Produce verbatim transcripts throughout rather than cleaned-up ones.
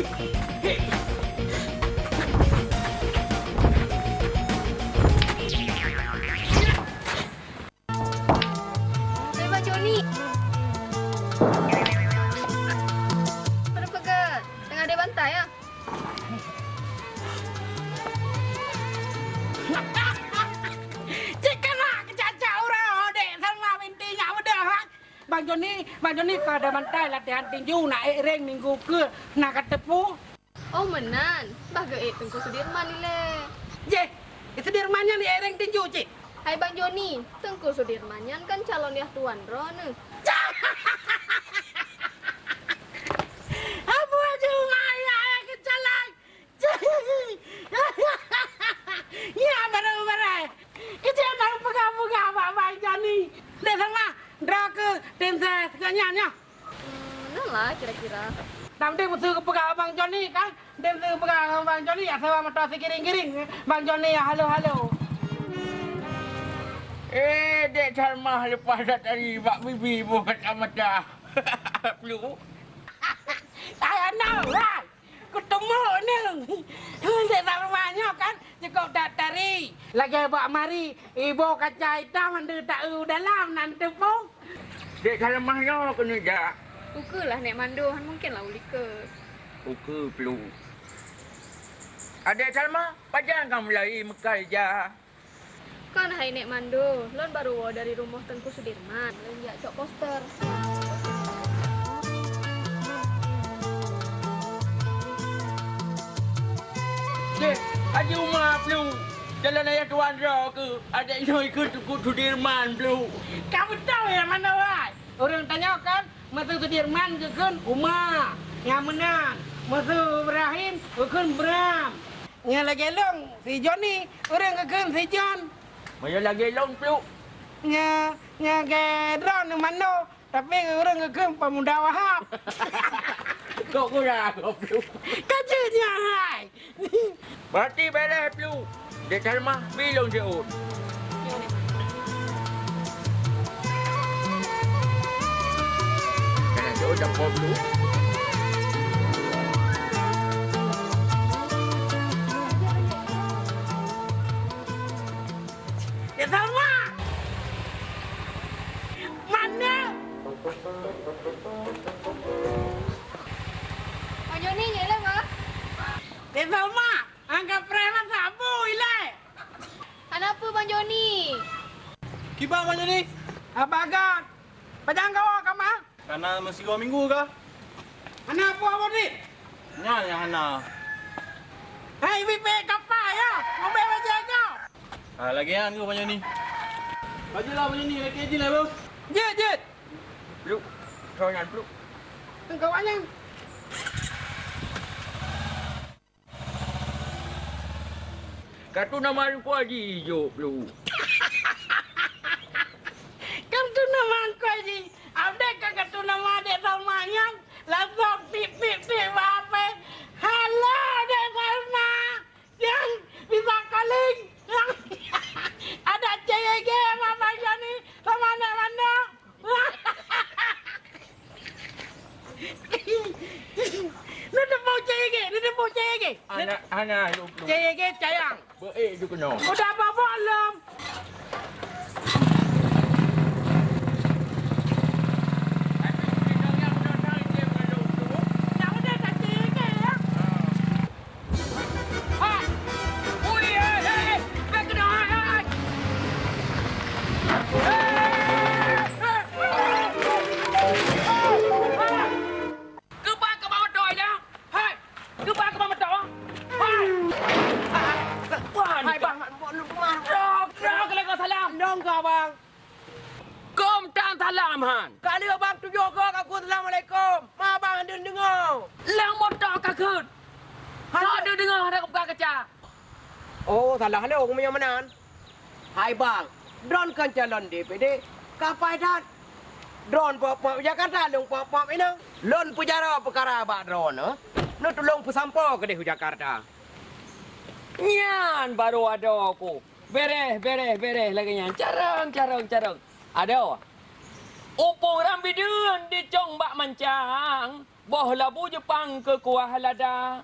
Hei, Bang Joni. Peue peugah? Teungoh deh bantai, ah? Cit kana keucak-cak uroe dek Salma binti nyak muda, ha? Bang Joni, Bang Joni ka ada bantai latihan tinju, nak ék ring minggu keue, na kateupeue? Oh, meunan. Bah geuék Teungku Sudirman ilée. Jeh, Sudirman nyan ék ring tinju cit. Hai Bang Joni, Teungku Sudirman nyan kan calon yah tuan droeneuh. Abu Aju Maya keucalan. Ya, barô-barô. Keucil barô peugah-peugah bak Bang Joni. Dek Salma, droe keu dansa sigoe nyan, nyoe. Hmm, meunan lah kira-kira. Tapi meuseu geupeugah Bang Joni kan, dan meuseu geupeugah Bang Joni, ya sawa moto sigiring-giring. Bang Joni ya halo-halo. Eh, Dek Salma leupah that tadi bak bibi boh kacamata. Pluek. Ayah nau, hai. Kuteumèe neuh. Dek Salma nyoe kan cukôp that tari. Lagèe bak mari, iboh kaca itam mandum taeu dalam nan teupông. Dek Salma nyoe keuneuk jak. Ukeue lah Nek Mando, han mungken lah u likot. Ukeue Pluek. Adek Salma, pajan ka mulai meukai ja? Kon hai Nek Mando, lôn baru woe dari rumoh Teungku Sudirman. Lôn jak cok poster. Dek, Haji Uma Pluek, jalan ayah tuan droe keuh, adek nyoe keuh Teungku Sudirman Pluek. Ka beutôi ya manoe wai? Ureueng tanyoe kan, meuseu Sudirman geukheun Uma, nyang meunan. Meuseu Ibrahim geukheun Bram. Nyang lagèe lôn si Joni, ureueng geukheun si Jon. Meunyoe lagèe lôn Pluek. Nya, nya lagèe droeneuh Mando, tapi ureueng geukheun Pemuda Wahab. Kok kurang, Pluek? Ka jeuet nyan hai. Berarti beres Pluek. Dek Salma, bi lôn jeuet. Kena jeuet dapur Pluek. Dek Salma! Mana? Bang Joni, nyoe lé, Bang. Dek Salma, angkat preman sabu ilèe. Hana peue, Bang Joni. Kiban, Bang Joni? Haba gét. Pajan kawa kama? Kana meusigoe minggu ka? Hana peue, Bang Joni? Nyan nyang hana. Hai, bibek kapa ya? Ngobek bajèe nyoe. Ah, lagèe nyan keuh, Bang Joni. Bajèe lah, Bang Joni. Lagèe jih lah, Bang. Jeuet, jeuet. Pluek. Soe nyan, Pluek? Kawan nyan. Kartu nama Teungku Haji jok Pluek. Kartu nama Teungku Haji. Update ka kartu nama Dek Salma nyan. Langsung pip, pip, pip, bak H P. Halo, Dek Salma. Nyan, bisa calling. Ada C Y G sama Bang Joni, sama Nek Mando. Neuteupeue C Y G, neuteupeue C Y G. Anak, anak, lu, lu. C Y G cayang. Baik, du kena. Udah babak lom. Hai! Ui, hai, hai, hai! Hai, kena, hai, hai, hai! Keuba keuba moto nyan? Hai! Keuba keuba moto? Hai! Hai, Bang, Bang, Bang. Rok, rok, alaikum salam. Dong ka, Bang. Kôm tan salam han. Ka lheueh bang tujoh goe ka kheun assalamualaikum. Ma bang deuh deungoe. Lam moto ka kheun. Hana deuh deungoe hana buka kaca. Oh, salah lôn meunyoe meunan. Hai bang, droen kon calon D P D. Ka paih that. Droen pop-pop Jakarta, lôn pop-pop inong. Lôn peujaroe peukara bak droen, eh. Neutulông peusampoe keudeh u Jakarta. Nyan baru adoe ku. Bereh, bereh, bereh lagèe nyan. Carông, carông, carông. Adoe. Upung ram bideuen dicong bak mancang. Boh labu Jepang keu kuah lada.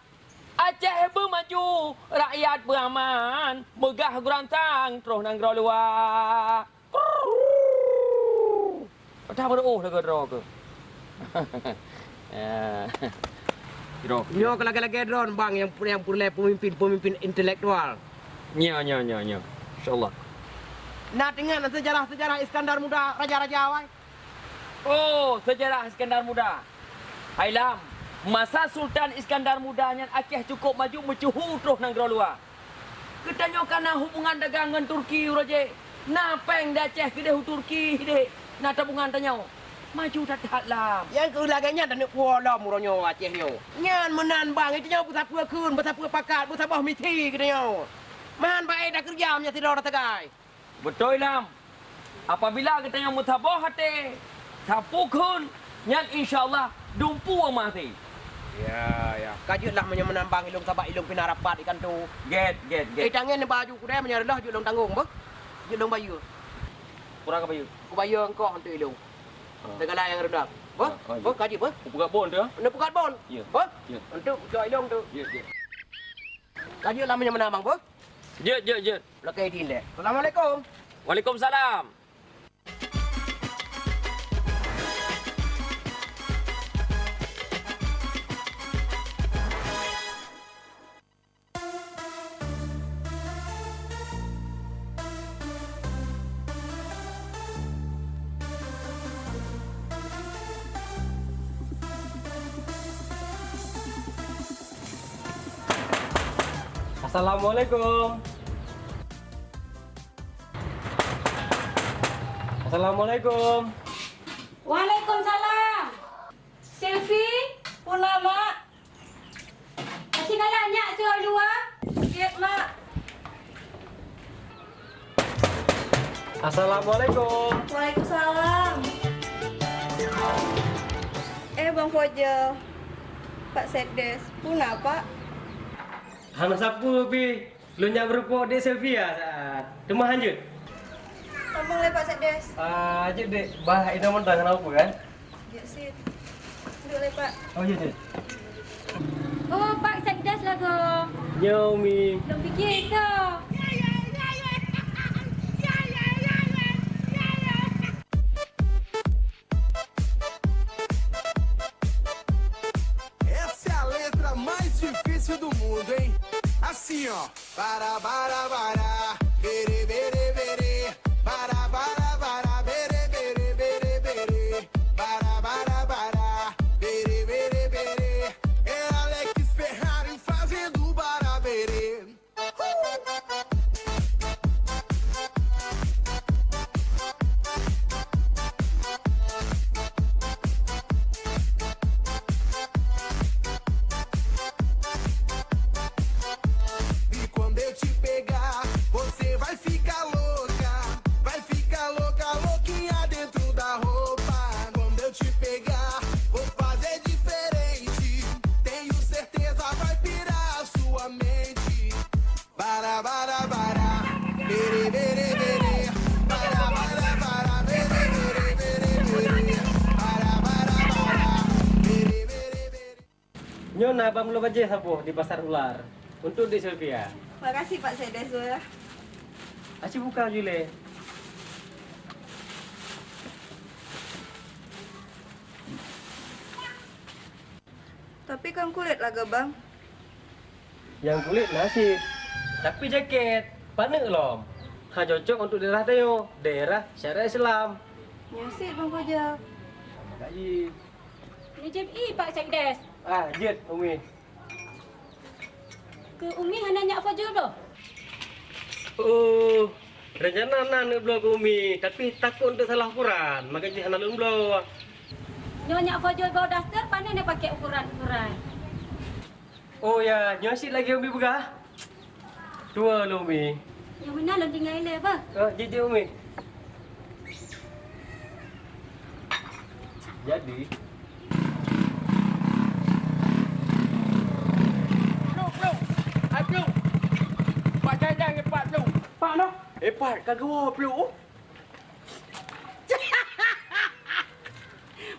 Aceh beumaju, rakyat beuaman, meugah geuransang troh nanggroe luwa. Patah beureuoh lagèe droe keuh. Ya. Droe. Nyoe keuh lagèe-lagèe droe, Bang, nyang, nyang peureulèe peumimpin-peumimpin intelektual. Nyoe, nyoe, nyoe, nyoe. Insya Allah. Na teuingat seujarah-seujarah Iskandar Muda, raja-raja awai? Oh, seujarah Iskandar Muda. Hai Lam, masa Sultan Iskandar Muda nyan Aceh cukôp maju meusyeuhu troh nanggroe luwa. Geutanyoe ka na hubungan dagang ngon Turki uroe jéh. Na péng di Aceh keudéh u Turki deh. Na tabungan tanyoe. Maju that-that Lam. Nyang keuh lagèe nyan taneuk puwoe lom uroe nyoe Aceh nyoe. Nyan meunan bang, geutanyoe beusapeue kheun, beusapeue pakat, beusaboh misi geutanyoe. Man bak ék takeureuja meunyoe sidroe tasagai. Beutôi Lam. Apabila geutanyoe meusaboh até, sapeue kheun, nyan insya Allah dumpeue meuhasé. Ya, ya. Ka jeuet lah meunyoe meunan bang, ilôn sabab ilôn pih na rapat di kanto. Gèt, gèt, gèt. Eh, tangen baju kudai meunyoe reuloh jeuet lôn tanggong, beuh. Jeuet lôn bayeue. Peue ka bayeue? Kubayeue ongkoh untuk ilôn. Ah. Segala nyang reudah. Beuh? Ah, ah, ya. Beuh, ka jeuet, beuh? Kupeugah bon tu, ah? Neupeugah bon? Ya. Beuh? Ya. Untuk cok ilôn tu. Ya, ya. Ka jeuet lah meunyoe meunan bang, beuh. Jeuet, jeuet, jeuet. Lakèe idin lé. Assalamualaikum. Waalaikumsalam. Assalamualaikum. Assalamualaikum. Waalaikumsalam. Selfie, peue na, Mak? Aci galak nyak siwa luwa? Jeuet, Mak. Assalamualaikum. Waalaikumsalam. Eh, Bang Fojel. Pak Sekdes, peue na, Pak? Hana sapeue pih. Lôn nyak meurumpok Dek Sylvia saat. Teuma hanjeuet? Tamong lé Pak Sekdes. Ah, jeuet, Dek. Bah, inoe mantong hana peue kan? Jeuet cit. Duek lé, Pak. Oh, jeuet, jeuet. Oh, Pak Sekdes lagoe. Nyoe, Umi. Lôn piké soe. Essa é a letra mais difícil do mundo, hein? Assim, ó. Bara, bara, bara, bere, bere, bere. Bara, bara, bara, bere, bere, bere, bere. Bara, bara, bara, bere, bere, bere. É Alex Ferrari fazendo bara, bere. E quando eu te pegar, você vai ficar louca. Vai ficar louca, louquinha dentro da roupa. Quando eu te pegar, vou fazer diferente. Tenho certeza, vai pirar a sua mente. Bara, bara, bara, bere, bere, bere. Bara, bara, bara, bere, bere, bere, bere. Bara, bara, bara, bere, bere, bere. Nyoe na bak mulo bajèe saboh di Pasar Ular untuk Dek Sylvia. Makasih, Pak Sekdes. Aci buka ju lé. Tapi kan kulét lagoe, Bang. Nyang kulét na cit, tapi jakét paneuk lom. Hana cocok untuk daerah tanyoe, daerah syariat Islam. Nyoe cit, Bang Fojel. Kaji. Nyoe jeuet i Pak Sekdes. Ah, jeuet, Umi. Keu Umi hana nyak Fojel bloe? Oh, rencana na neubloe keu Umi, tapi takot untuk salah ukuran, maka jih hana lôn bloe. Nyoe nyak Fojel bawa daster, pane na pakè ukuran-ukuran. Oh ya, nyoe cit lagèe Umi peugah. Tuwo lôn, Umi. Nyang meunan lôn tinggai ilèe, bah. Eh, jeuet, jeuet, Umi. Jadi. Pluek, pluek. Hai, pluek. Pat janji ngon pat pluek. Pat noh? Eh, pat, ka geuwoe pluek, oh.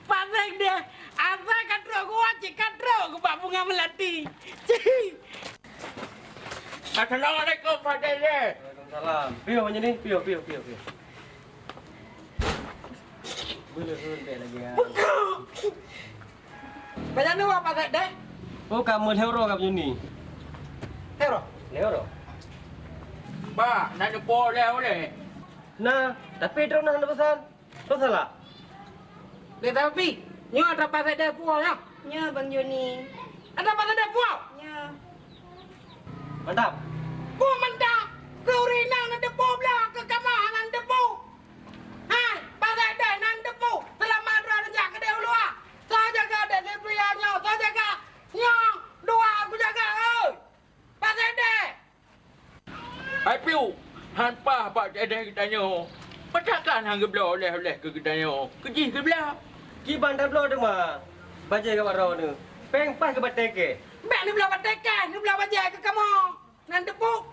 Pak Sekdes, asai ka trok geuwoe Ka trok keu bak bunga melati. Cih. Assalamualaikum, Pak Dede. Waalaikumsalam. Piôh, Mak Joni, piôh, piôh, piôh, piôh. Boleh, boleh, lagi, ya. Banyak ni, Pak Dede? Oh, kamu lhèe uroe ka, Mak Joni? Lhèe uroe? Lhèe uroe. Pak, nak neupo lé oleh? Nah, tapi droeneuh hana peusan. Peue salah? Lé tapi, nyoe atra Pak Saideh puwoe nyoe? Nyoe, Bang Joni. Atra Pak Saideh puwoe? Nyoe. Mantap. Puwoe mantap. Keu ureueng inong na deungoe blah, keu kamoe hana deungoe. Hai, Pak Saideh na deungoe. Seulamat droe neujak keudeh u luwa. Soe jaga deh Sipria nyoe, soe jaga? Nyoe, dua kujaga, oi. Pak Saideh. Hai piôh, han paih Pak Saideh geutanyoe. Peue takheun han geubloe oleh-oleh keu geutanyoe? Keu jih geubloe. Kiban tabloe teuma bajèe keu droeneuh. Péng paih keu batèe kèe. Bèk neubloe batèe kèe, neubloe bajèe keu kamoe. Nan teupeu.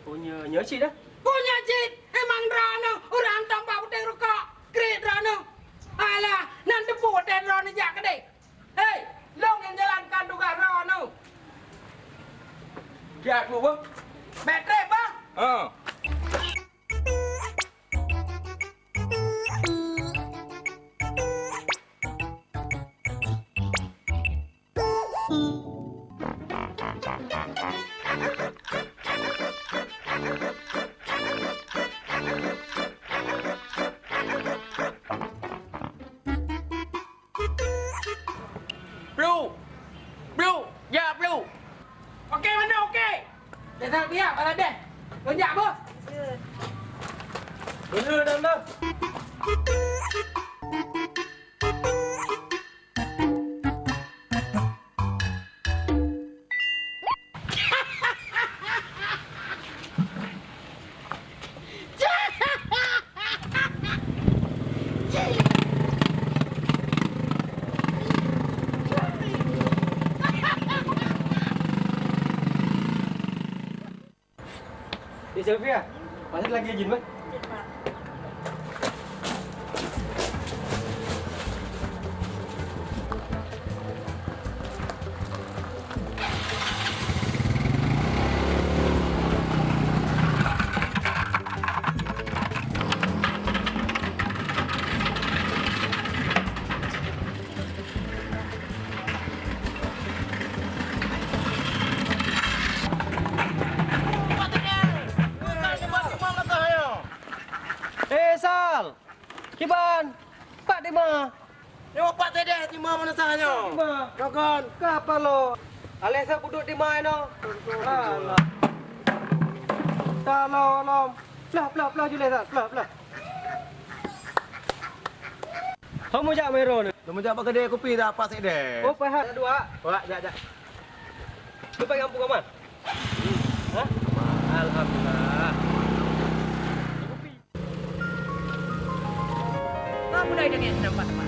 Oh, nyoe, nyoe cit dah. Peue nyoe cit? Emang droeneuh ureueng hantom bak puténg rukok. Kriet droeneuh. Alah, nan teupeu watèe droeneuh jak keudeh. Hei, lôn nyang jalankan tugaih droeneuh. Jak, Bu, Bu. Bèk trép, bah. Ha. Plu! Plu! Jak, Plu! Okey, Mano, okey! Dah biar, Pak Radeh. Lonjak, Bos. Dulu, Dam, Dam. Cik Sofia, masih lagi izin, Bang? Eh, Sal! Kiban! Pat Tima! Nyoe Pak Saideh Tima meunasah nyoe. Tima! Kakon! Ka palo! Aléh sa puduk Tima inoe? Alah! Talo lom! Plah, plah, plah juleh, Sal! Plah, plah! Ho meujak Mero ni? Lôn meujak bak keudè kupi dah Pak Sekdes. Oh, pahat dua. Wak, jak, jak. Leupah gampông aman? Hah? Alhamdulillah. Ka budai deungon seunampat teuma.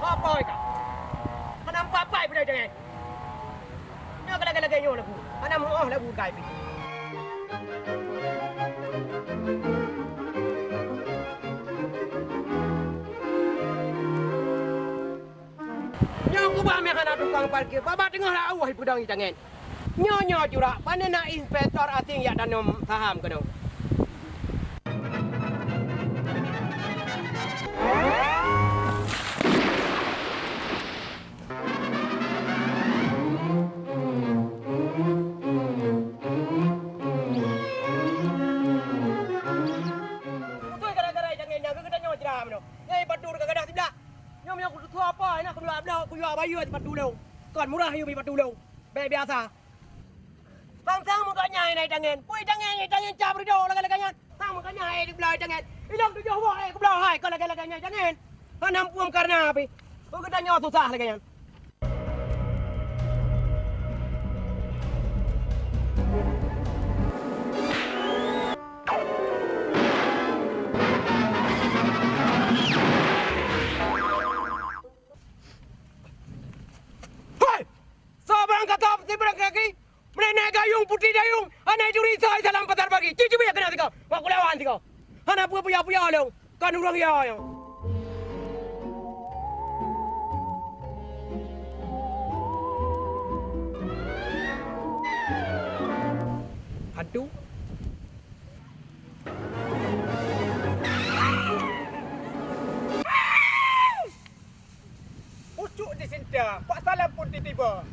Apa ka? Hana empat-empat budai deungon. Nyoe ka lagèe-lagèe nyoe lagu. Hana meu'oh lagu kai pih. Nyoe kubah meuhana tukang parkir, babah teungoh laôt ipeudong itangen. Nyoe, nyoe jurak, pane na inspektor asing jak tanom saham keunoe. Beutôi gara-gara itangen nyan keu geutanyoe ceuram nyoe. Nyan ipatu ka gadah siblah. Nyoe meunyoe kututoe apa, inan kuyue bloe, kuyue bayeue sipatu lôn. Kon murah yue bri patu lôn. Bèk biasa. Bang sang meukat nyan inan itangen. Peue itangen, itangen cap ridho lagèe-lagèe nyan. Sang meukat nyan hai dibloe itangen. Ilôn tujoh woe hai kubloe hai kon lagèe-lagèe nyan itangen. Hana muphom kareuna pih. Peue geutanyoe susah lagèe nyan. Hei! Soe barangkasoe sibarang kaki, meunèk gayong putri dayong, hana juri soe salam pasar pagi. Cit cubiek keunan sigoe, bak kulawan sigoe. Hana peue puya-puya lôn, kon ureueng ya nyoe. Pucuk di sinta, Pak Salam pun titiba.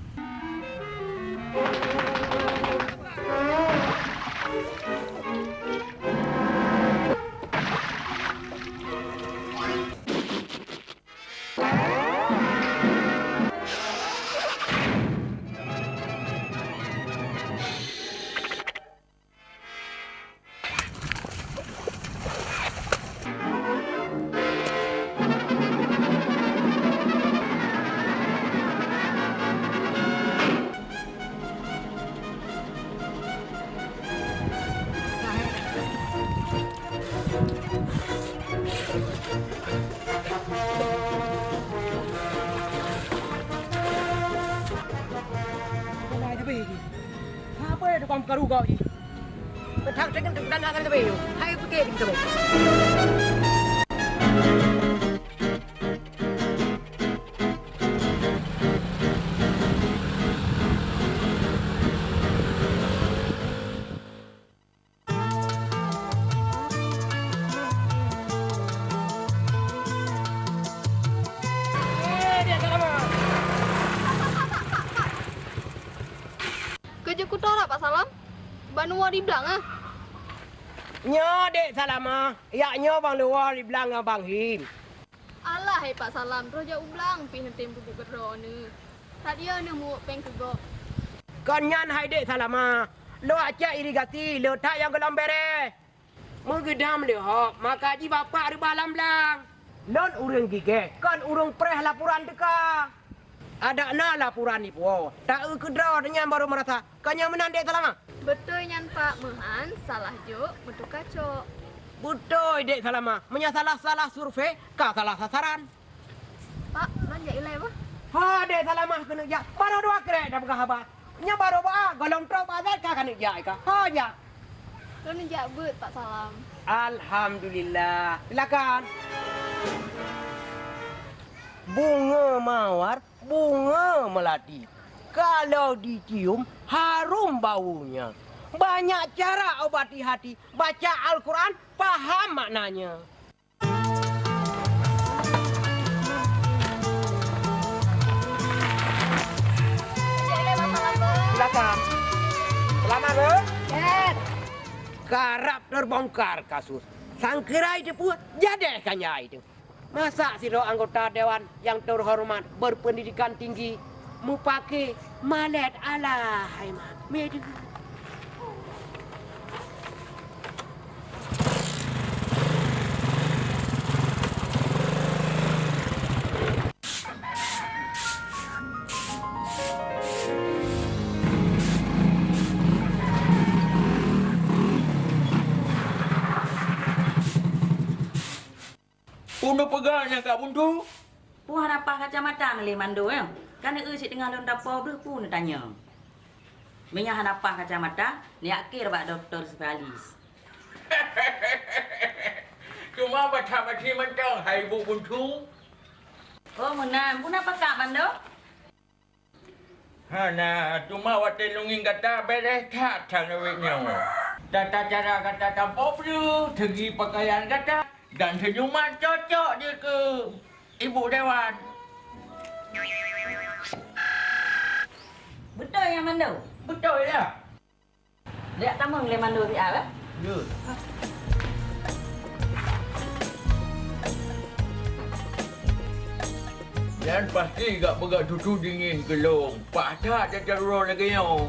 Apa ya tukang karu kau ni? Petak tekan tekan akan kau. Hai putih kita. Keuh jeuet kutorak Pak Salam? Ban uwoe di blang ah. Nyoe Dek Salama, yak nyoe bang luwoe di blang ngon Bang Him. Alah hai Pak Salam, troh jak u blang pih neutem peubuet keudroe neuh. That yö neuh muwöb péng keu gob. Kon nyan hai Dek Salama, lôn cek irigasi le that nyang gohlom bèrèh. Meugeudam lé hok, maka jibapak reubah lam blang. Lôn ureuëng gigeh, kon ureuëng preh laporan teuka. Adak na laporan ipuwoe, taeu keudroe nyan barô meurasa. Kon nyan meunan Dek Salama? Beutôi nyan Pak, meuhan salah jok meutuka cok. Beutôi Dek Salama, meunyoe salah-salah survei ka salah sasaran. Pak, lôn jak ilée bah. Ha, Dek Salamah keuneuk jak. Barô dua krek tapeugah haba. Nyan barô ba, gohlom trok ba zat ka keuneuk jak ka. Ha, jak. Lôn jak beuet Pak Salam. Alhamdulillah. Silakan. Bunga mawar, bunga melati. Kalau dicium, harum baunya. Banyak cara obati hati. Baca Al-Quran, paham maknanya. Silakan. Selamat, Bro. Karab terbongkar kasus. Sangkirai teupeu jadeh kanyai teuh. Masa sidroe anggota dewan nyang teuhoreumat, berpendidikan tinggi, mupake malèt, alahai mak. Meudeuh. Peue neupeugah nyang ka buntu? Peue hana paih kacamata lé Mando, eh? Ka neueu cit teungoh lôn tapo breuh peue neutanyong. Meunyo hana paih kacamata, neuyakke bak dokto spesialis. Cuma bata maté mantong hai bu buntu. Oh, meunan. Peue na pakat Mando? Hana, cuma watèe lôn ngieng gata bèrèh that that awét nyoe. Tata cara gata tapo breuh, segi pakaian gata, dan seunyuman cocok jeuet keu ibu dewan. Beutôi nyan Mando? Beutôi lah. Jak tamong lé Mando siat, eh? Ya. Dan pasti gak peugah susu dingin keu lôn. Paih that teuka uroe lagèe nyoe.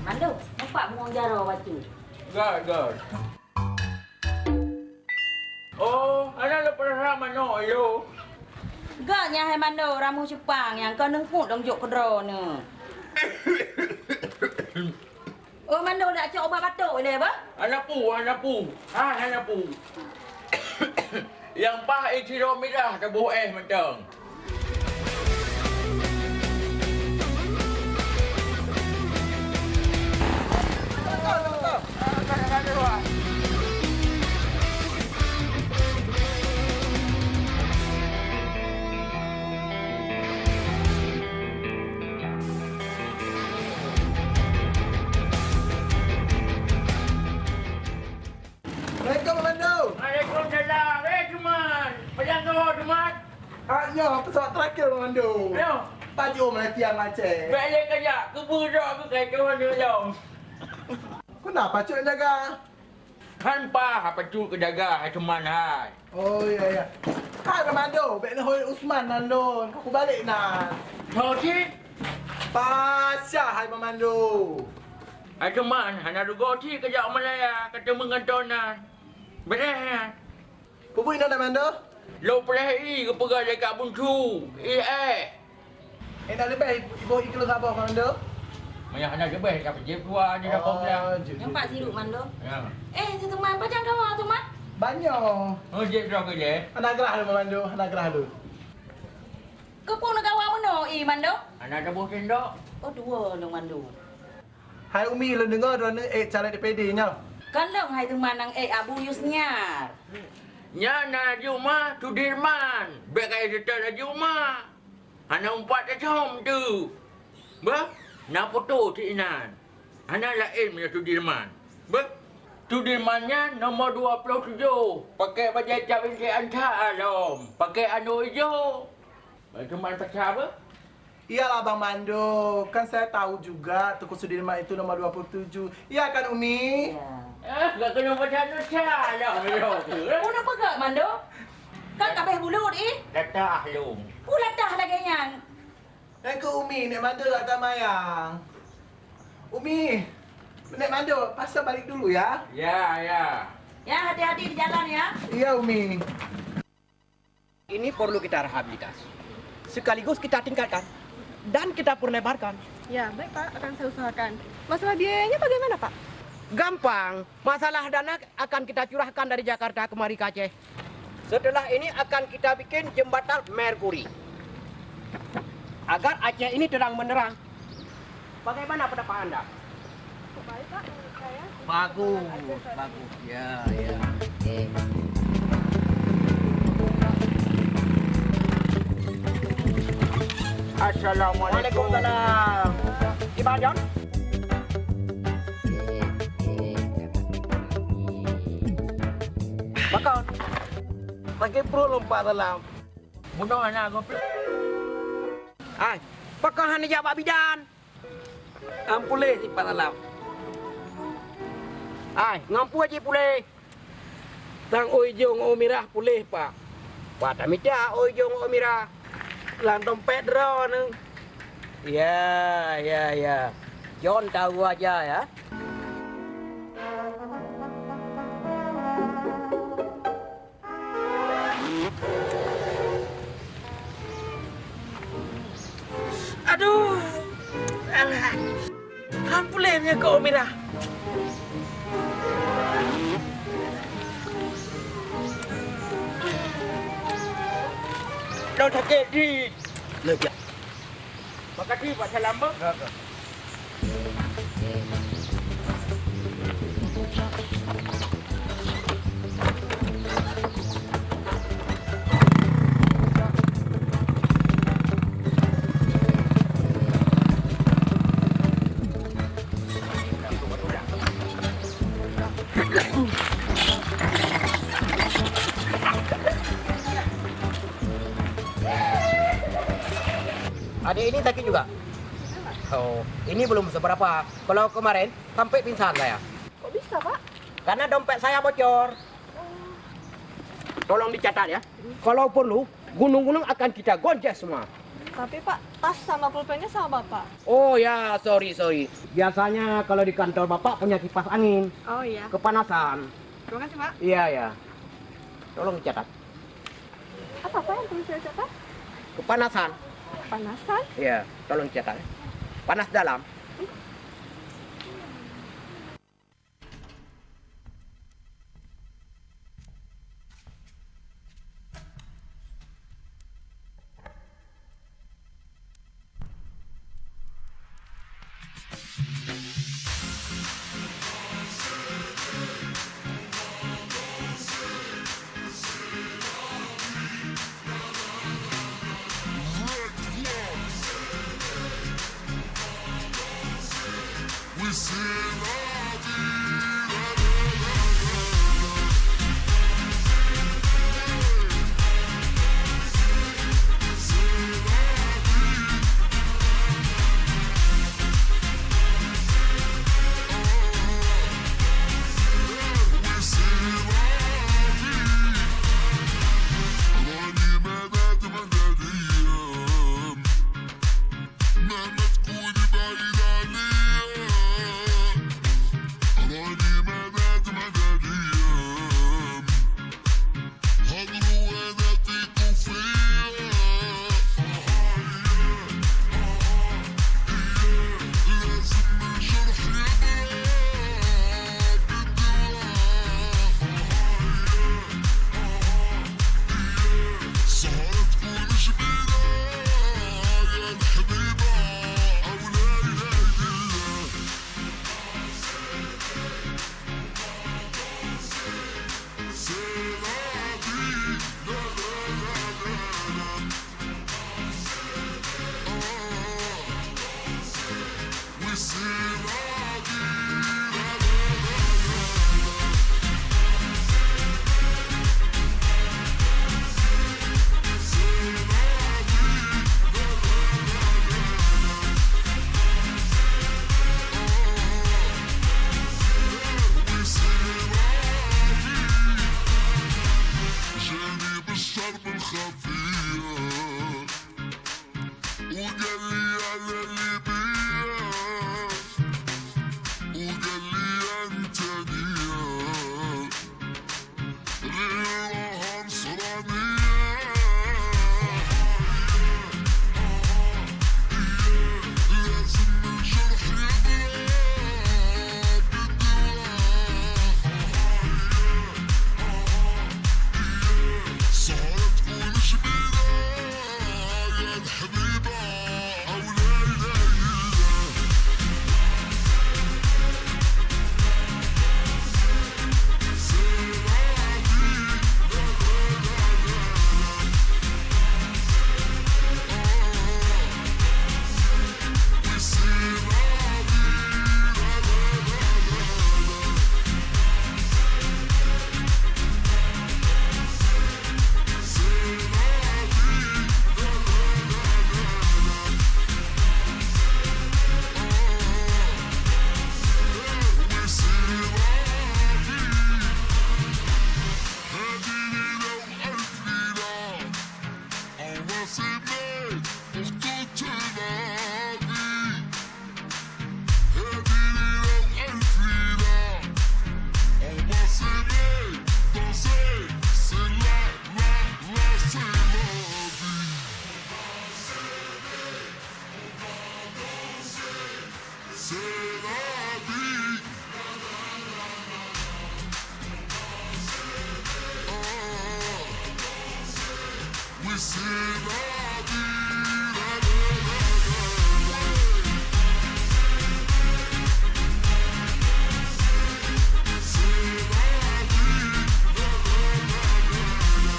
Mando, nampak bungong jaroe bacut? Gak, gak. Oh, hana lôn peurasa manok ilôn. Gak nyan hai Mando, ramuh cupang nyang kon neungkot lôn jok keudroe neuh. Oh, Mando dak cok ubat batuk ilèe bah? Hana peue, hana peue. Ha, hana peue. Nyang paih ie sidroe mirah taboh éh mantong. Assalamualaikum, Mak Mandum. Waalaikumsalam. Eh, Tuman. Pajan keuh, Tuman? Ah, nyoe, pesawat terakhir, Mak Mandum. Nyoe. Pajoh Malaysia macet. Bèk lé kajak, keubeue droe keukai keu Mak Mandum lom. Keu na pacut jaga? Han paih pacut keu jaga, hai Tuman hai. Oh, ya, ya. Hai, Mak Mandum, bèk neuhôi Usman nan lôn. Ka kubalek nan. Ho cit? Pasya, hai Mak Mandum. Hai Tuman, hana rugoe cit kajak u Malaya, ka teumeung kantô nan. Beureh nyan. Peue buet inong Mak Mandum? Lôn preh ié geupeugah lé Kak Bunsu, ié ék. Eh, na leubeh iboh ié keu lôn saboh, Mak Mandum? Meunyo hana leubeh, ka peujeuet dua di dapur. Oh, jeuet, jeuet. Nyoe pat sirup, Mandum. Ya. Eh, si Tuman, pajan kawa, Tuman? Banyoe. Oh, jeuet droe keu jih. Hana grah lôn, Mak Mandum, hana grah lôn. Keupeue neukawa meunoe ié, Mandum? Hana saboh sendok. Oh, dua lôn, Mandum. Hai Umi, lôn deungoe droeneuh ék caleg D P D nyoe. Kon lôn hai teuma nyang ék Abu Yusniar. Nyan na Haji Uma Sudirman, bèk kayée seutôt Haji Uma. Hana umpat tacom tu. Beuh, na foto cit inan. Hana laén meunyoe Sudirman. Beuh, Sudirman nyan nomor dua puluh tujoh, pakai bajée cap inti anca lom, pakai anok ijo. Beuh, Sudirman paca beuh? Iyalah, Bang Mando, kan saya tahu juga Teuku Sudirman itu nomor dua puluh tujuh. Iya kan, Umi? Iya. Eh, gak kena baca nuca lah, Milo. Udah peugah, Mando? Kan kabeh bulut, ih. Latah lom. Pu latah lagèe nyan. Eh, ke Umi, Nek Mando tak tamayang. Umi, Nek Mando, pasal balik dulu ya. Ya, ya. Ya, hati-hati di jalan ya. Iya, Umi. Ini perlu kita rehabilitasi, sekaligus kita tingkatkan dan kita perlebarkan. Ya, baik, Pak. Akan saya usahakan. Masalah biayanya bagaimana, Pak? Gampang. Masalah dana akan kita curahkan dari Jakarta kemari ke Aceh. Setelah ini akan kita bikin jembatan Merkuri. Agar Aceh ini terang benderang. Bagaimana pendapat Anda? Baik, Pak, menurut saya. Bagus, bagus. Ya, ya. Assalamualaikum. Waalaikumsalam. Di mana, John? Makan. Sakit perut lom, Pak Salam. Bunoe aneuk goblok. Ai, pakon hana jak bak bidan? Am puléh sipat salam. Ai, ngon peue jih puléh? Tang ôi ijo ngon ôi mirah puléh, Pak. Pat tamita ôi ijo ngon ôi mirah? Lam dompet droeneuh. Ya, ya, ya. John tahu aja ya. Aduh. Alah. Han puléh nyan keu Umirah. Lôn sakét dit. Leucah. Makasih, Pak Salam, Bang. Ya, ya. Adik ini sakit juga? Oh, ini belum seberapa. Kalau kemarin sampai pingsan saya. Kok bisa, Pak? Karena dompet saya bocor. Tolong dicatat ya. Kalau perlu, gunung-gunung akan kita gonceng semua. Tapi, Pak, tas sama pulpennya sama Bapak. Oh ya, sorry, sorry. Biasanya kalau di kantor Bapak punya kipas angin. Oh iya. Kepanasan. Terima kasih, Pak. Iya, ya. Tolong dicatat. Apa, Pak, yang perlu saya catat? Kepanasan. Kepanasan? Iya, tolong dicatat. Panas dalam. مهما تكوني بعيد عليا، راني مدد مدد أيام. هضروا وأنا تيقوا فيا. لازم الجرح يبرى بالدوا. سهرة تكون جميلة يا الحبيبة، أو لا إله إلا الله. C'est la vie, la, la, la, la, la. Oh, oui, c'est la vie, la, la, la, la, la. C'est la vie, la, la, la, la, la. جاني بالشرب الخفية، وقال لي على ليبيا، وقال لي أنت ليا. ليه راها نصرانية؟ لازم الجرح يبرى بالدوا. سهرة تكون جميلة يا الحبيبة، أو لا إله إلا. C'est la vie. Oh, oui, c'est la vie. La, la, la, la, la. C'est la vie. La, la, la, la, la.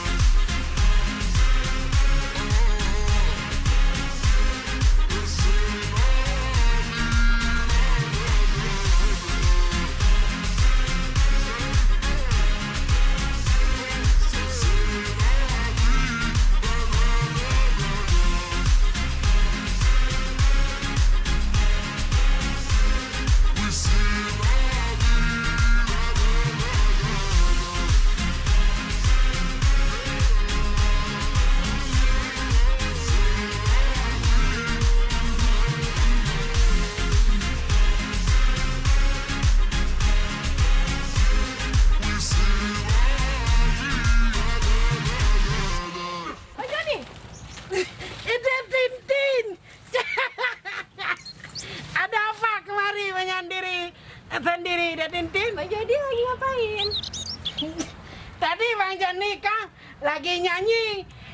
Ada Tintin! Ada apa kemari menyendiri sendiri, Dek Tintin? Bang Joni lagi ngapain? Tadi Bang Joni kan lagi nyanyi,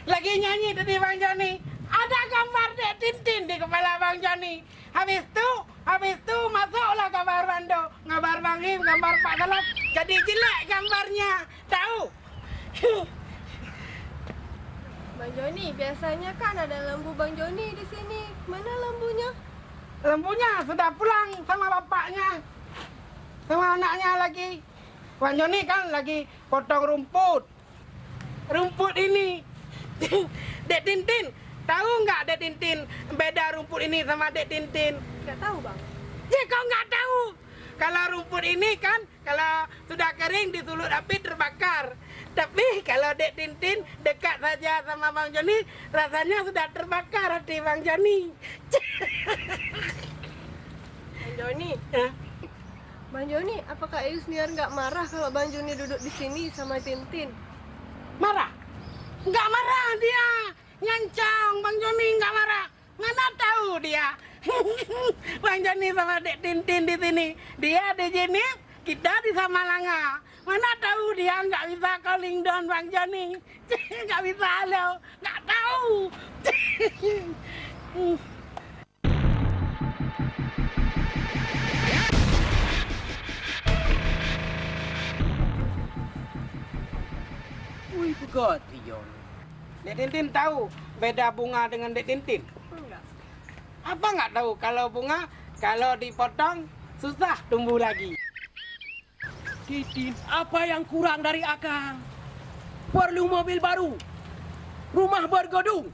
lagi nyanyi tadi Bang Joni. Ada gambar Dek Tintin di kepala Bang Joni. Habis tu, habis tu masuklah gambar Bando, gambar Bang Him, gambar Pak Salam. Jadi jelek gambarnya, tahu? Bang Joni, biasanya kan ada lembu Bang Joni di sini. Mana lembunya? Lampunya sudah pulang sama bapaknya, sama anaknya lagi. Bang Joni kan lagi potong rumput. Rumput ini. Dek Tintin, tahu nggak Dek Tintin beda rumput ini sama Dek Tintin? Nggak tahu, Bang. Ya, kau nggak tahu. Kalau rumput ini kan, kalau sudah kering disulut api terbakar. Tapi kalau Dek Tintin dekat saja sama Bang Joni, rasanya sudah terbakar hati Bang Joni. Bang Joni. Ya. Bang Joni, apakah Yusniar nggak marah kalau Bang Joni duduk di sini sama Tintin? Marah? Nggak marah dia. Nyancang Bang Joni nggak marah. Mana tahu dia. Bang Joni sama Dek Tintin di sini. Dia di sini, kita di Samalanga. Mana tahu dia nggak bisa calling down Bang Joni. Nggak bisa halo. Nggak tahu. Ui, peugah Tijon. Dek Tintin tahu beda bunga dengan Dek Tintin? Enggak. Apa nggak tahu kalau bunga, kalau dipotong, susah tumbuh lagi? Titin, apa yang kurang dari akang? Perlu mobil baru, rumah bergedung,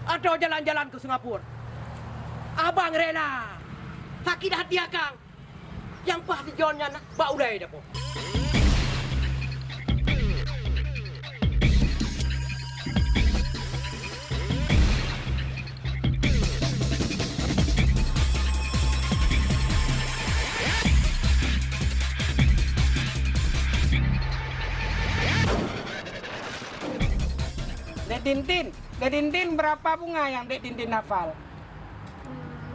atau jalan-jalan ke Singapura? Abang rela sakit hati akang. Nyang paih si Jon nyan bak ulèe dapoe. Dek Tintin, Dek Tintin, berapa bunga yang Dek Tintin hafal? Hmm,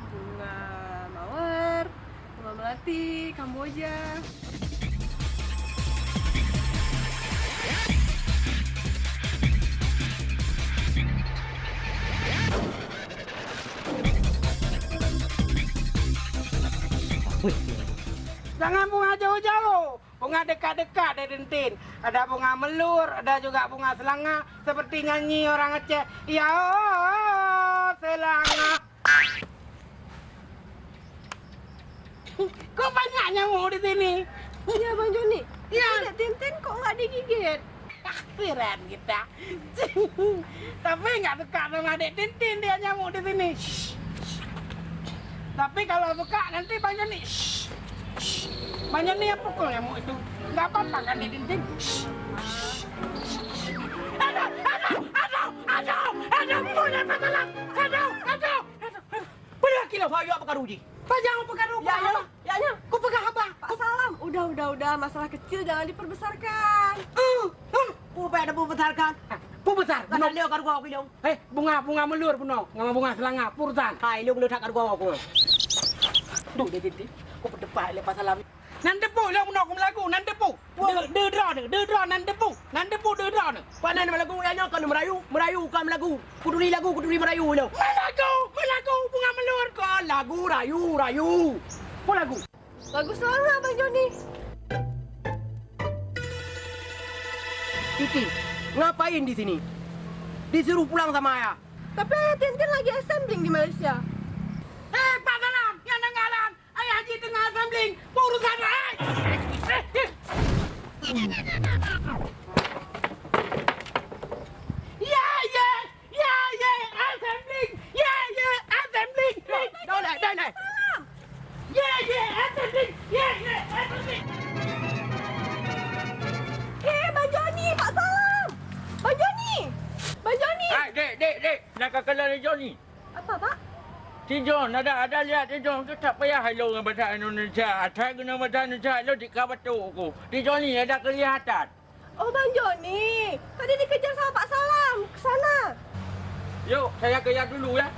bunga mawar, bunga melati, kamboja. Jangan bunga jauh-jauh. Bunga dekat-dekat Dek Tintin. Ada bunga melur, ada juga bunga selanga, seperti nyanyi orang Aceh. Ya, selanga. Kok banyak nyamuk di sini? Iya, Bang Joni. Iya. Tapi Dek Tintin kok nggak digigit? Akhiran kita. Tapi nggak suka sama Dek Tintin dia nyamuk di sini. Tapi kalau suka nanti Bang Joni. Bang Joni yang pukul nyamuk itu. Nggak apa-apa kan Dek Tintin? Aduh, aduh, aduh, aduh, aduh, aduh, aduh, aduh, aduh, aduh, aduh. Padahal kilo saya apa karu ji? Pajang apa karu? Ya, ya. Ya, ya. Ku peugah haba. Pak Salam, udah, udah, udah. Masalah kecil jangan diperbesarkan. Eh, eh, peue payah peubesarkan? Peubesar. Kan bunoe. Lheueh ka rugoe ku ilong. Eh, bunga, bunga melur bunoe. Ngon bunga selanga, purtan. Hai, ilong leutak ka rugoe ku. Duh, dia titik. Ku peutepat lé Pak Salam. Nan teupeu lôn bunoe ku meulagu, nan teupeu. Deu-, deu droeneuh, deu droeneuh, nan teupeu. Nan teupeu deu droeneuh. Pane meulagu, ya nyoe kon meurayu, meurayu kon meulagu. Kuturi lagu, kuturi meurayu lôn. Meulagu, meulagu, bunga melur kon lagu rayu, rayu. Peue lagu? Lagu selanga, Bang Joni. Titi, ngapain di sini? Disuruh pulang sama ayah. Tapi ayah Tintin lagi assembling di Malaysia. Eh, Pak Salam, nyang deungoe nyan, ayah jih teungoh assembling, peue urusan ayah? Ya, ya, ya, ya, assembling, ya, ya, assembling. Dah, dah, dah, dah. Ya, ya, assembling, ya, ya, assembling. Eh, Bang Joni, Pak Salam! Bang Joni! Bang Joni! Hai, dek, dek, dek. Nak ka kalon Joni. Apa, Pak? Si Jon, ada, ada lihat si Jon tu tak payah lo ngon bahasa Indonesia. Asai guna bahasa Indonesia lo di ka batuk aku. Si Joni ada kelihatan. Oh, Bang Joni. Tadi dikejar sama Pak Salam. Ke sana. Yuk, saya kejar dulu ya.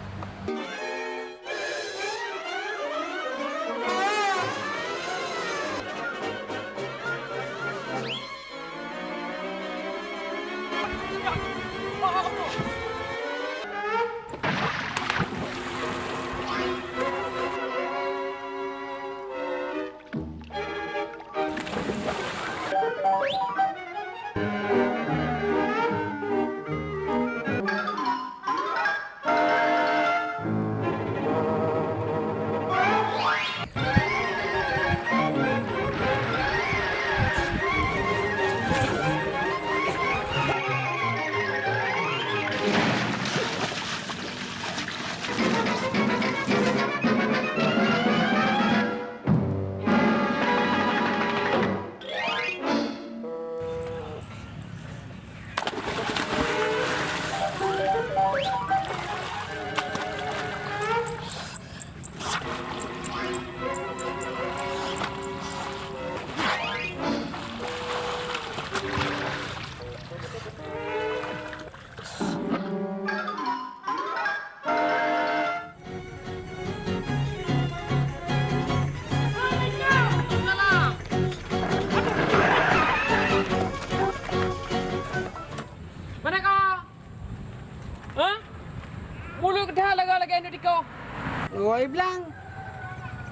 Di blang,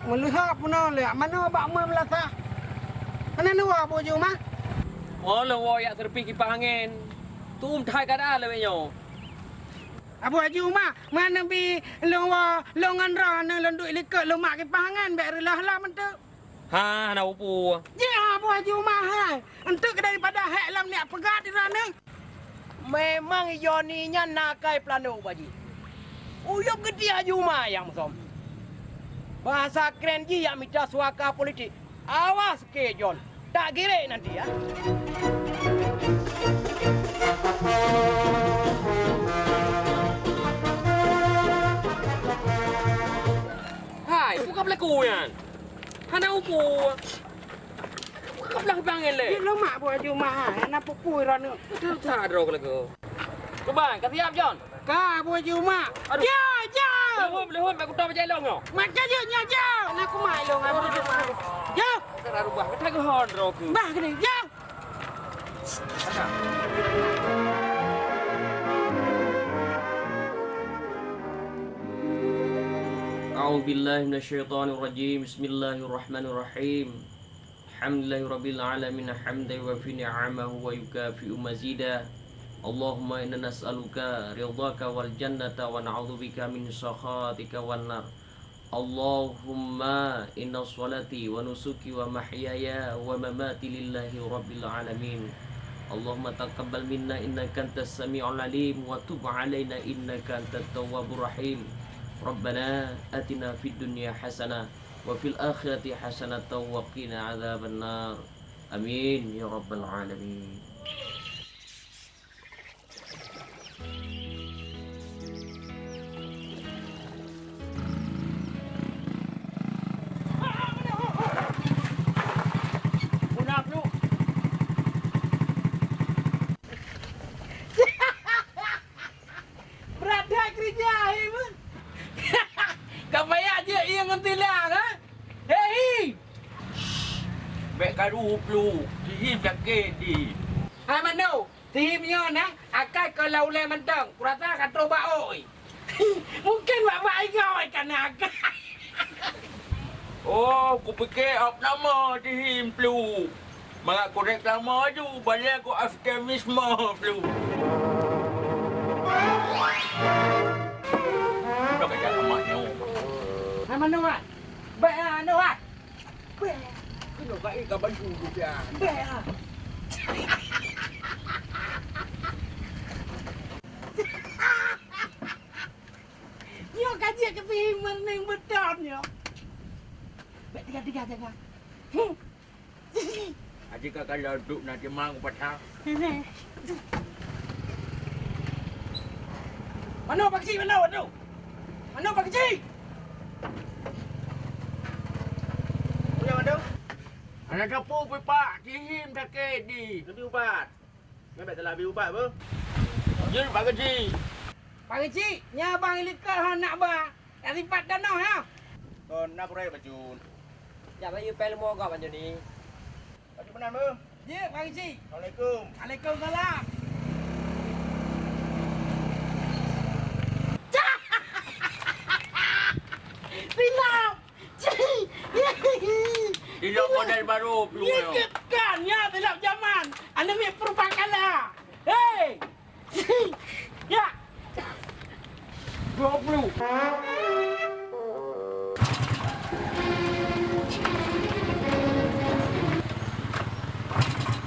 meuleuhop peunoh lé, manoe bak ume meulasah. Hana neuwoe Abu Haji Uma? Oh, lôn woe jak seureupi kipah angén. Tuem that keuadaan lawét nyoe. Abu Haji Uma, meunan bi lôn woe, lôn ngon droeneuh lôn duek likot lôn mak kipah angén, bèk reuloh-loh meuteuk. Ha, hana peue-peue. Jih Abu Haji Uma hai. Enteuk daripada hék lom neuk peugah di droeneuh. Memang Yoni nyan na akai peulano, Pak Haji. Uyueb geuti Haji Uma nyang meusom. Bahasa keren jih jak mita suaka politik. Awas keu John, tak girek nanti ya. Hai, buka pelaku nyan. Hana upu. Buka belah bang lé. Jeuet lom mak Abu Haji Uma, hana peue-peue droeneuh. Betul tak droe lagèe. Cuba, ka siap, John? Ka, Abu Haji Uma. Aduh. Jauh, jauh. Belum, belum, aku tahu macam long, yo. Macam je, nyo, jauh. Nak aku mak long, Abu Haji Uma. Jauh. Kan rubah, kata ke hon, droe ke. Bah, kena, jauh. أعوذ بالله من الشيطان الرجيم. بسم الله الرحمن الرحيم. الحمد لله رب العالمين، حمدا يوافي نعمه ويكافئ مزيده. اللهم إنا نسألك رضاك والجنة ونعوذ بك من سخطك والنار. اللهم إن صلاتي ونسكي ومحياي ومماتي لله رب العالمين. اللهم تقبل منا إنك أنت السميع العليم وتب علينا إنك أنت التواب الرحيم. ربنا آتنا في الدنيا حسنة وفي الآخرة حسنة وقنا عذاب النار. آمين يا رب العالمين. Brat that keureuja, hai, beuh. Ka payah jeuet ié ngon tilang, ha? Hei, hi! Bèk karu, Plu. Gigi sakét di. Hai, Manu. Sihim nyoe na, akai keu lam ulèe mantong. Kurasa ka trôh bak ôk. Mungken bak-bak ingoe ka na akai. Oh, kupike opname sihim, Plu. Mangat kureklame aju, balèe ku eufemisme, Plu. Udah kajak lemak nyoe. Hai, Manu, Wan. Bèk, ah, Manu, Wan. Bèk. Keunoe ka ék ka bantu tu, Jan. Bèk, ah. Nyoe ka jeuet keu sihim meureuneng beutôi nyoe. Bèk, tiga-tiga jaga. Hmm. Aji ka kalau duk na timang patah. Manoe Pak Keuchik, manoe, manoe? Manoe Pak Keuchik? Uya, manoe? Aneuk sapeue, Pak? Sihim sakét di. Neubi ubat. Nyan bèk salah bi ubat, beuh. Jeuet Pak Keuchik. Pak Keuchik, nyan abang likot hana ba. Ka sipat tanoh, ya? Kon na peureulèe bacut. Jak bayeue péng leumo gob, Pak Joni. Bacut meunan, beuh. Jeuet, Pak Keuchik. Assalamualaikum. Waalaikumsalam. Silap. Silap model baru, Plu. Nyoe kan, ya, silap zaman. Aneuk miet purba kala. Hei! Ya. Dua puluh.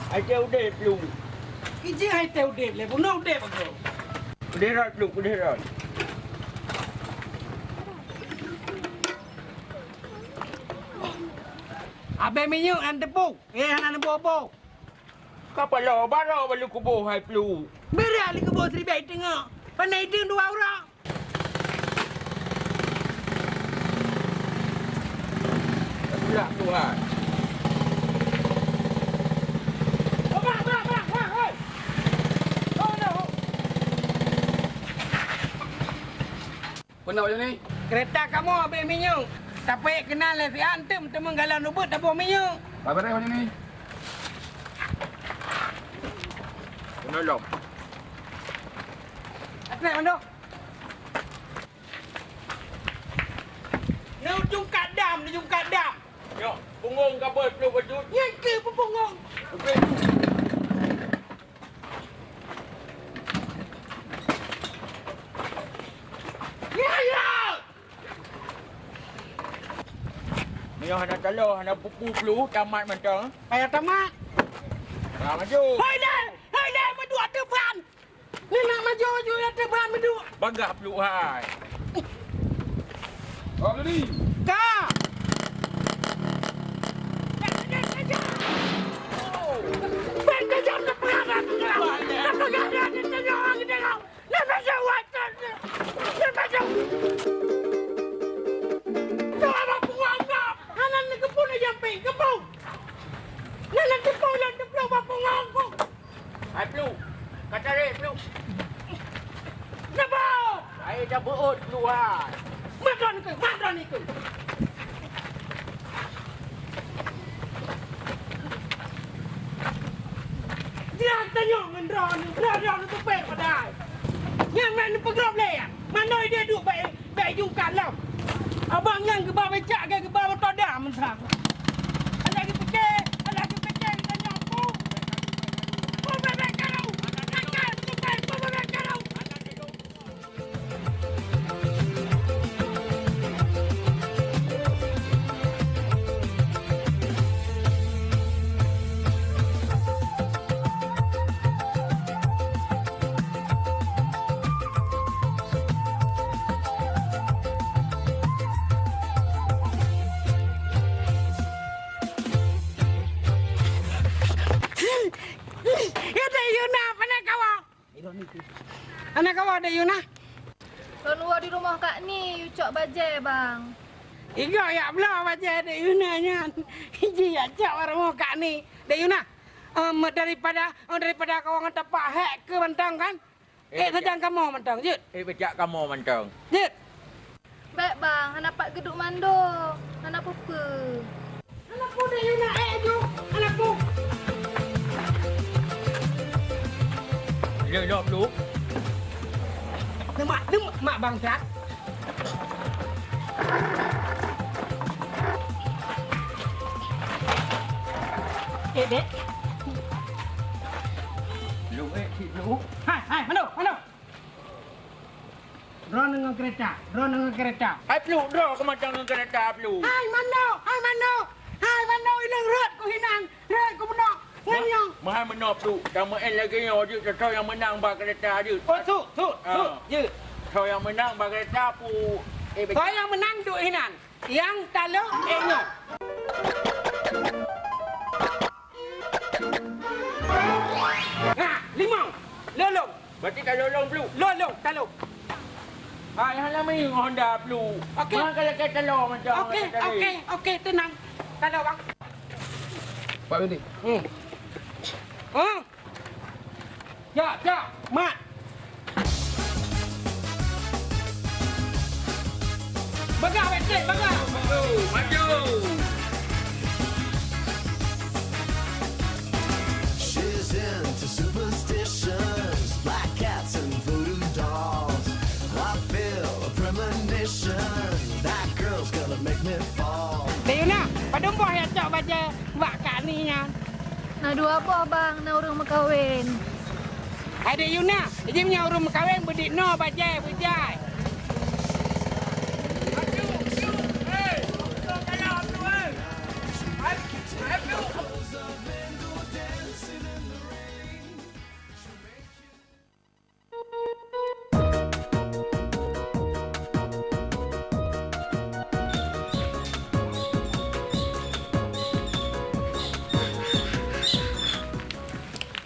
Hai teuh udép, Plu. Ijih hai teuh udép, lé bunoe udép aku. Udép rot, Plu, udép rot. Abéh minyeuk nyan teupeu. Eh, hana neuboh-boh. Ka paloe baroe bak lôn kuboh hai Plu. Beurak lôn kuboh siribèe teungoh. Pandai deueng dua uroe. Pulak Tuhan. Bah, bah, bah, bah, hei. Oh, no. Peue na, Pak Joni? Keureta kamoe abéh minyeuk. Tapeuék keunan lé siat, eunteuk teumeung galon ubeut taboh minyeuk. Ka beureh, Pak Joni. Peue na lom. Atrek mandum. Jungkat dam, jungkat dam. Nyoe, punggong ka beuet pluek bacut. Nyan keuh peupunggong. Leubeh. Ya, ya. Nyoe hana taloe, hana pupu pluek, tamat mantong. Payah tamat. Nah, maju. Hai, deh! Hai, deh! Meuduek ateueh ban! Ni nak maju-maju ya teuban meuduek. Bagah pluek hai. Oh, ni. Ka. Ban kejam teupeugah dah teupeugah. Teupeugah dah teupeugah orang teupeugah. Nak maju wajan. Nak maju. Suara buang ngap. Hana neugeupun jampi, geupun. Hana teupeue lôn teupeue bak punggong ku. Hai, pluek! Ka tarek, pluek! Napa? Hai, dah beuôt, pluek, hai! Mat droeneuh keuh, mat droeneuh keuh! Dia tanyong ngon droeneuh, droeneuh tupék padahai. Nyan mak neupeugrôb lé, ya? Manoe dia duek bak Bèk jungkat lom. Abang nyan geuba becak, geuba moto dam sa. Adak geupike, adak geupike geutanyoe pu. Pu bèbèk karu. Nakal, pu bèbèk karu. Ya, Dek Yuna, pane kawa? Pane kawa, Dek Yuna? Lôn woe di rumoh Kak Ni, yue cok bajèe, Bang. Igoe jak bloe bajèe Dek Yuna nyan. Jih jak cok bak rumoh Kak Ni. Dek Yuna, em, daripada, em, daripada kawa ngon tapak hék keu mantong kan? Eh, sajan kamoe mantong, jeuet? Eh, bejak kamoe mantong. Jeuet? Bèk, Bang, hana pat geuduek mandum. Hana peue-peue. Hana peue deh, Yuna, eh, ju. Hana peue. Lé lom lu. Neumak, neumak, Bang Sat. Eh, Dek. Lu, eh, cit lu. Hai, hai, mano, mano? Droeneuh ngon keureta, droeneuh ngon keureta. Hai Pluek, droe keu mantong ngon keureta, Pluek. Hai Mano, hai Mano, hai Mano, ileng rhot keu hinan, rhot keu bunoe. Ngon nyoe. Meuhai meunoe, Pluek. Tameu'en lagèe nyoe jeuet, soe nyang meunang ba keureta jeuet. Oh, su, su, su, jeuet. Soe nyang meunang ba keureta, Pluek. Eh, soe nyang meunang duek hinan. Nyang talo, eh, nyoe. Ha, limong. Lolong. Berarti ka lolong, Pluek. Lolong, talo. Ha, nyang lama ni Honda, Pluek. Okey. Maka lagi talo macam okey, okey, okey, tenang. Talo, bang. Pak Bedi. Hmm. Hmm. Jak, jak, mat. Bagah, wek trek, bagah. Maju, maju. She's into superstitions, black cats and voodoo dolls. I feel a premonition, that girl's gonna make me fall. Dek Yuna, padum boh nyang cok bajèe bak Kak Ni nyan? Na dua boh, Bang, na ureueng meukawen. Hai Dek Yuna, jih meunyoe ureueng meukawen beudik noe bajèe beujai.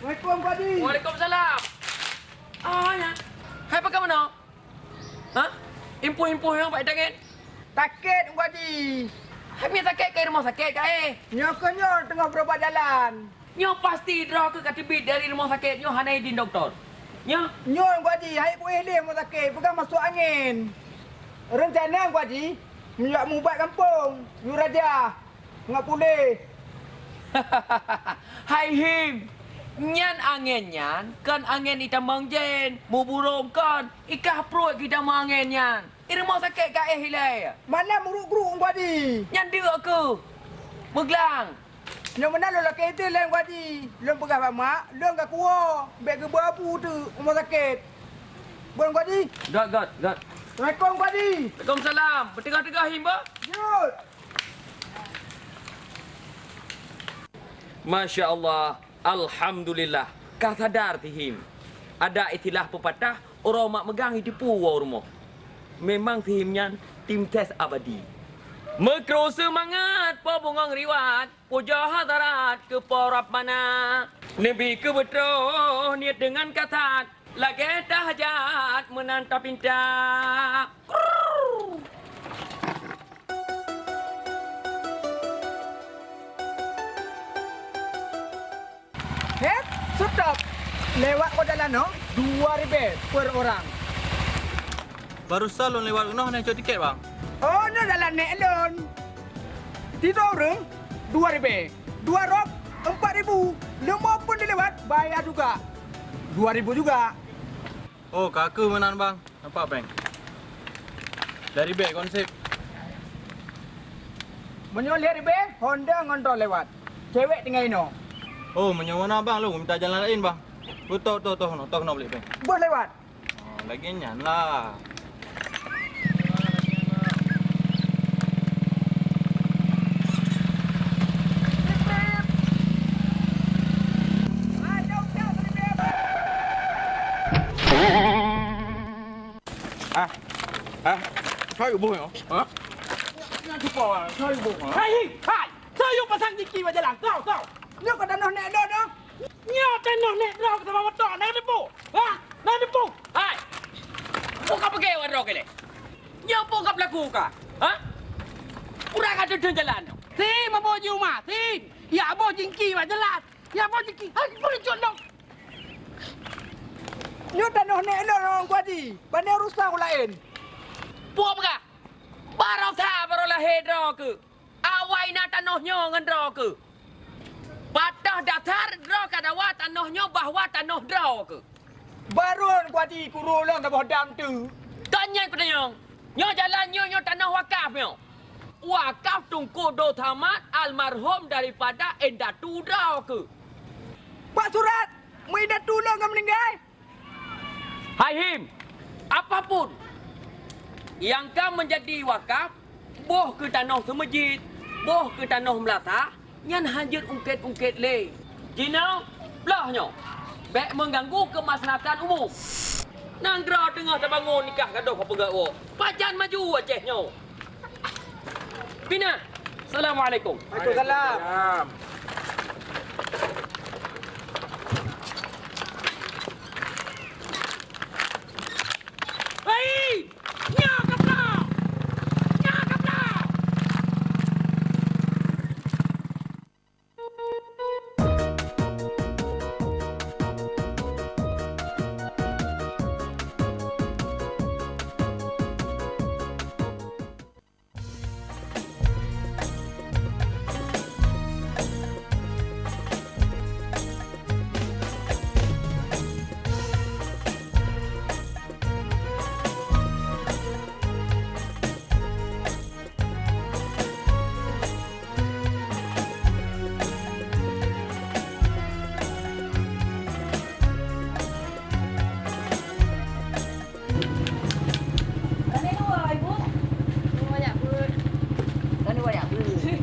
Assalamualaikum, Pak Haji. Waalaikumsalam. Ah, ya. Hai, pakon meunoe? Hah? Impuh-impuh nyang bak tangen? Sakét, Teungku Haji. Hai, meunyo sakét, ka i rumoh sakét, ka, eh? Nyoe keuh nyoe teungoh beureubat jalan. Nyoe pasti droe keuh ka teubiet dari rumoh sakét nyoe hana idin dokto. Nyoe? Nyoe, Teungku Haji, hai kuéh lé rumoh sakét, peugah masôk angén. Reuncana, Teungku Haji, meunyoe mubat gampông, yue raja. Ngat puléh. Hai Him, nyan angén nyan kon angén itamong jén, muburông kon, ikah pruet itamong angén nyan. I rumoh sakét ka éh ilée. Malam uruk-uruk Teungku Haji. Nyan deuk keuh. Meuglang. Nyoe meunan lôn lakée ideh lé Teungku Haji. Lôn peugah bak mak, lôn ka kuwoe, bék geubeuet abu teuk rumoh sakét. Bon Teungku Haji. Got, got, got. Assalamualaikum Teungku Haji. Waalaikumsalam. Beuteugah-teugah, Him, bah. Jeuet. Masya Allah. Alhamdulillah, ka sadar si Him. Ada istilah pepatah, uroe mak meugang jiteupeue woe rumoh. Memang si Him nyan tim ses abadi. Meukru seumangat Po Bungong Riwat, pujoe hadarat keu Po Rabbana. Neubi keu beutroh niet deungon kasat, lagée tahajat meunan tapinta. Hei, stop! Lewat keu jalan nyoe dua ribée per orang. Barusan lôn lewat keunoe hana cok tiket, Bang. Oh, nyoe jalan nèk lôn. Tiga ureuëng, dua ribée. Dua rot, empat ribu. Leumo pun dilewat, bayar juga. Dua ribu juga. Oh, ka keuh meunan, Bang. Nampak péng. Lhèe ribèe kon sép. Meunyoe lhèe ribèe, honda ngon droe lewat. Cewek tinggai inoe. Oh, meunyoe meunan, Bang, lôn mita jalan laén, Bang. Beutôi, toh, toh, toh, toh, keunoe beulék péng. Beuh lewat. Oh, lagèe nyan lah. Ah, ah, soe yue boh nyoe? Ha? Nyan cuba, soe yue boh, ha? Hai, hai! Soe yue pasang jingki bak jalan? Soe, soe? Nyoe ka tanoh nèk droe nyoe. Nyoe tanoh nèk droe, sama moto, na debu. Ha? Na debu. Hai! Buka peugèt droe keuh lé. Nyoe peue ka peulaku ka? Ha? Ureueng ka teudeun jalan nyoe. Sim, boh jih uma, sim. Ya boh jingki bak jalan. Ya boh jingki. Hai, peue cok dong. Nyoe tanoh nèk lôn, Teungku Haji. Pane urusan ulôn laén. Peue peugah? Baroe sa, baroe lahé droe keuh. Awai na tanoh nyoe ngon droe keuh. Bak dasar droe ka dawa tanoh nyoe bahwa tanoh droe keuh. Baroe Teungku Haji, kuru lôn saboh dam teuk. Tanyong peutanyong. Nyoe jalan nyoe, nyoe tanoh wakaf nyoe. Wakaf Teungku Abdul Samad almarhum daripada indatu droe keuh. Bak surat, meuindatu lôn ka meuninggai. Hai Him, apapun nyang ka meunjadi wakaf, boh keu tanoh seumeujid, boh keu tanoh meulasah, nyan hana jeuet ungkét-ungkét lé. Jinoe, bloh nyoe, bèk meuganggu keumaslahatan umum. Nanggroe teungoh tabangun, nikah gadôh ka peugah woe. Pajan maju Aceh nyoe. Pina. Assalamualaikum. Waalaikumsalam. Hei! Nyoe ka bloe! Nyoe ka bloe! Pane dua, Ibu? Dua banyak beuet. Pane banyak beuet.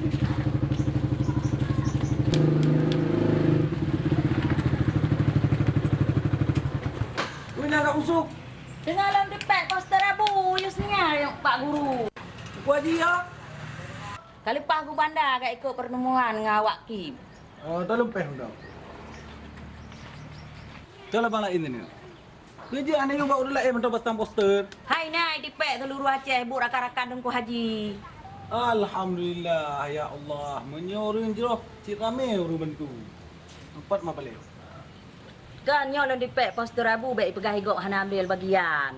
Ui, na ka busuk. Teungoh lôn dipèk poster abu, yus nya, Pak Guru. Teungku Haji, ya? Ka leupah gubanda ka ikot peuteumuan ngon awak Kim. Oh, dah leumpah dah. Dah lah bang laén ni. Dia je aneuk yue bak ureueng laén mantong pasang poster. Hai nai, dipèk seuluruh Aceh buet rakan-rakan Teungku Haji. Alhamdulillah, ya Allah. Meunyoe ureueng jroh cit ramé ureueng bantu. Empat mah paléng. Kan nyoe lôn dipèk poster abu bèk ipeugah i gob hana ambil bagian.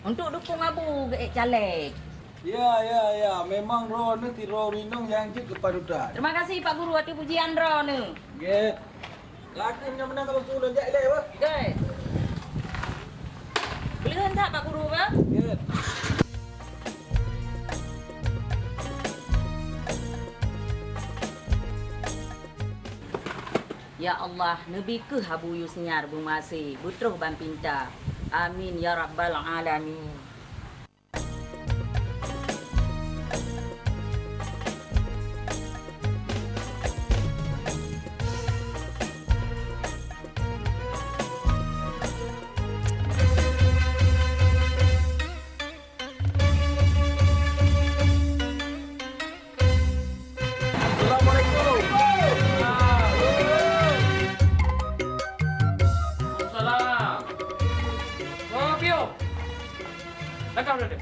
Untuk dukung abu geuék caleg. Ya, ya, ya. Memang droeneuh sidroe ureueng inong nyang jeuet keu panutan. Terima kasih Pak Guru ateueh pujian droeneuh. Nggih. Lakèe nyoe meunan ka lôn su lôn jak ilèe, weh. Nggih. Gleh that Pak Guru, bah? Nggih. Ya Allah, neubi kheueh Abu Yusniar beumaséh beutroh ban pinta. Amin ya rabbal alamin. Assalamualaikum. Waalaikumsalam. Oh, Pio. Lakam dulu.